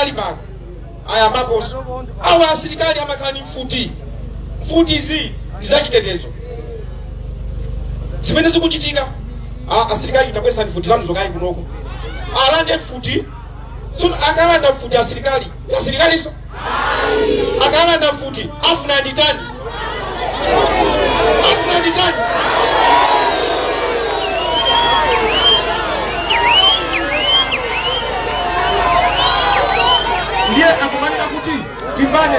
Pakali pano ayambaponso awa asilikali amakhala ndi mfuti. Mfuti izi ndi zachitetezo. Zimene zikuchitika, asilikali tabweresani mfuti zanu zokayi kunoko, alande mfuti. Tsono akalanda mfuti asilikali, asilikaliso akalanda mfuti afuna nditani? Afuna nditani? Ndiye akumanena kuti timbane,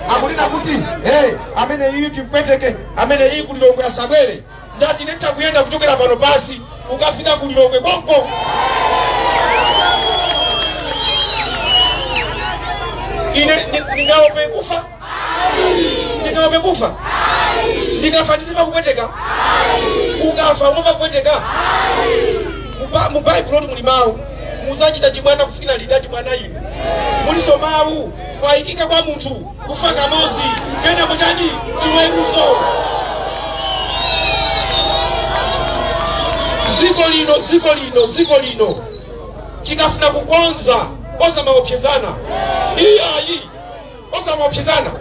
akunena kuti hey, amene iyi timpweteke, amene iyi ku Lilongwe asabwere. Ndati ine nditakuyenda kuchokera pano pasi ukafika ku Lilongwe konko. Ine ndingaope kufa? Ndingaope kufa? Ndikafa ndizimva kupweteka? Ukafa umamva kupweteka? Mu Baibulo muli mawu, muzachita chibwana kufikira liti achibwana inu? Muliso mawu, kwayikika kwa munthu kufa kamodzi, kenako chani? Chiweruzo. Dziko lino, dziko lino, dziko lino tikafuna kukonza osamaopsezana iyayi, osamaopsezana.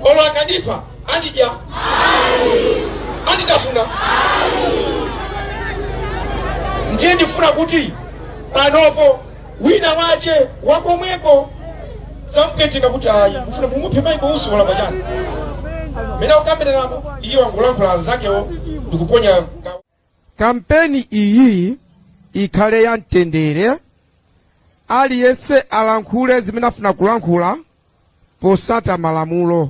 Olo akandipha andidya, anditafuna. Ndiye ndifuna kuti panopo wina wache wakomweko zamupweteka kuti ayi, mufuna mumuphe Michael Usi wala pachani mene akukambiranapo, iye wangolankhula anzakewo ndikuponya. Kampeni iyi ikhale ya mtendere, aliyense alankhule zimene afuna kulankhula posata malamulo.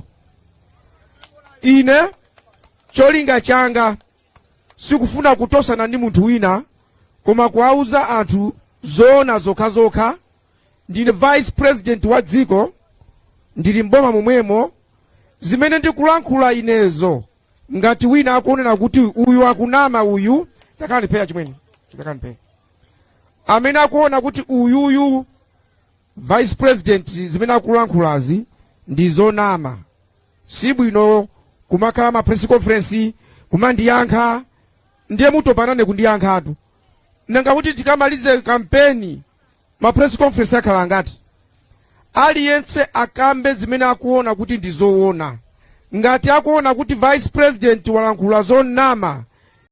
Ine cholinga changa sikufuna kutosana ndi munthu wina, koma kuwauza anthu zoona zokhazokha. Ndine vice president wa dziko, ndili mboma momwemo. Zimene ndikulankhula inezo, ngati wina akuonera kuti uyu akunama, uyu takhalani pheya chimwene, takhalani pheya. Amene akuona kuti uyuyu vice president zimene akulankhulazi ndi zonama, sibwino kumakhala ma press conference kumandiyankha, ndiye mutopanane kundiyankhatu. Nanga kuti tikamalize kampeni ma press conference akhala angati? Aliyense akambe zimene akuona kuti ndi zoona. Ngati akuona kuti vice president walankhula zonama,